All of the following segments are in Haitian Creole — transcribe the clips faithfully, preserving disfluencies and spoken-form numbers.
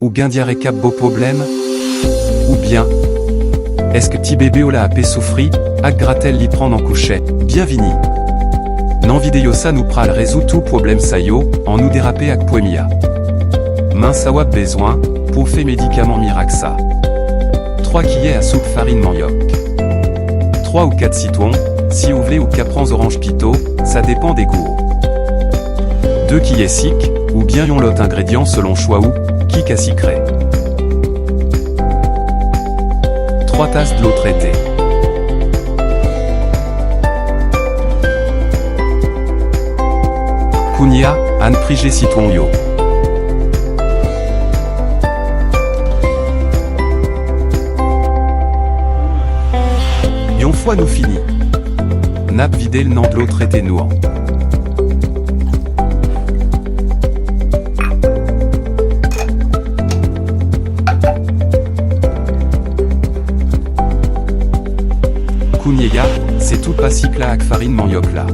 Ou gen dyare k ap ba w pwoblèm? Oubyen, èske ti bebe w la ap soufri ak gratèl li pran nan kouche? Byenvini! Nan videyo sa nou pral rezoud tout pwoblèm sa yo, ann nou derape ak premye a. Men sa w ap bezwen pou w fè medikaman mirak sa. Twa kiyè a soup farin manyòk. Twa ou kat sitwon, si w vle ou ka pran zoranj pito, sa depann de gou w. De kiyè sik, oubyen yon lòt engredyan selon chwa ou, ki ka sikre. Twa tas dlo trete. Kounye a, ann prije sitwon yo. Yon fwa nou fini, n ap vide l nan dlo trete nou an. Kounye a, se tout pa sik la ak farin manyòk la.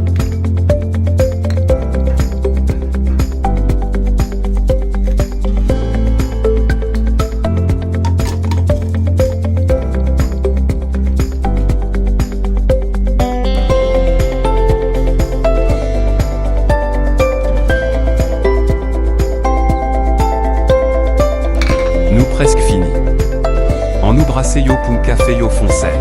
Nou prèske fini. Ann nou brase yo pou n ka fè yo fonse.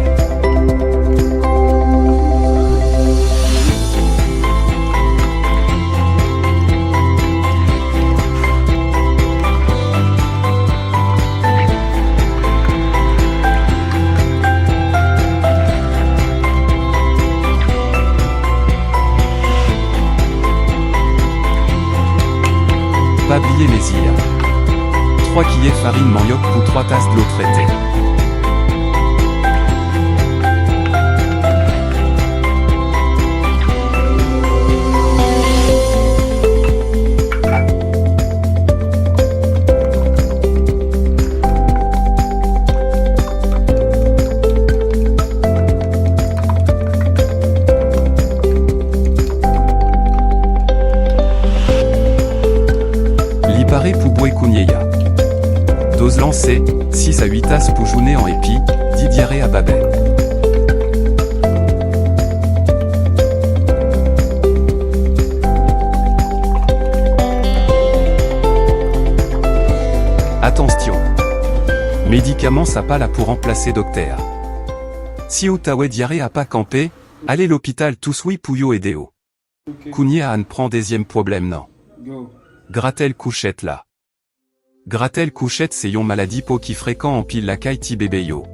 Pa bliye mezi a. Twa kiyè farin manyòk pou twa tas dlo trete. Li pare pou bwè kounye a. Doz lan se sis a uit tas pou jounen an epi di dyare a pa bèl. Atansyon! Medikaman sa pa la pou ranplase doktè a. Si ou ta wè dyare a pa kanpe, ale lopital touswit pou yo ede w. Kounye a ann pran dezyèm pwoblèm nan. Gratèl kouchèt la. Gratèl kouchèt se yon maladi po ki frekan anpil lakay ti bebe yo.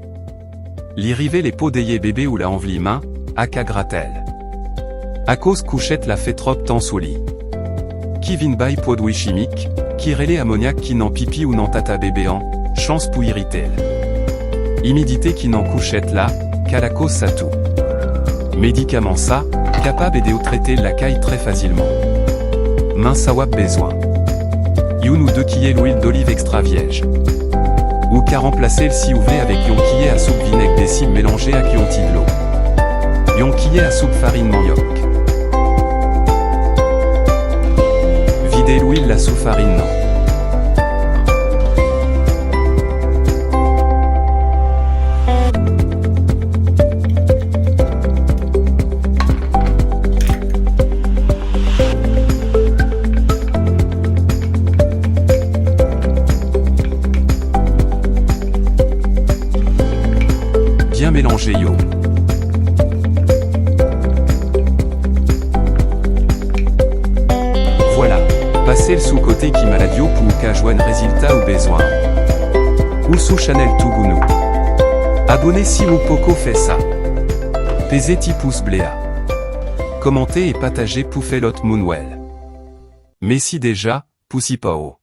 Li rive lè po dèyè bebe ou la anvlimen ak a gratèl. Akoz kouchèt la fè twòp tan sou li. Ki vin bay pwodui chimik, ki rele amonyak ki nan pipi ou nan tata bebe an, chans pou irite l. Imidite ki nan kouchèt la, ka lakoz sa tou. Medikaman sa, kapab ede w trete l lakay trè fasilman. Men sa w ap bezwen. Youn ou de kiyè lwil doliv ekstra vyèj. Ou ka ranplase l si w vle avèk yon kiyè a soup vinèg de sib melanje ak yon ti dlo. Yon kiyè a soup farin manyòk. Vide lwil la sou farin nan. Byen melanje yo. Vwala, pase l sou kote ki malad yo pou w ka jwenn rezilta ou bezwen an. Ou sou chanèl Tougounou. Abòne si ou poko fè sa. Peze ti pous ble a. Kòmante e pataje pou fè lòt moun wè l. Mèsi deja pou sipò ou.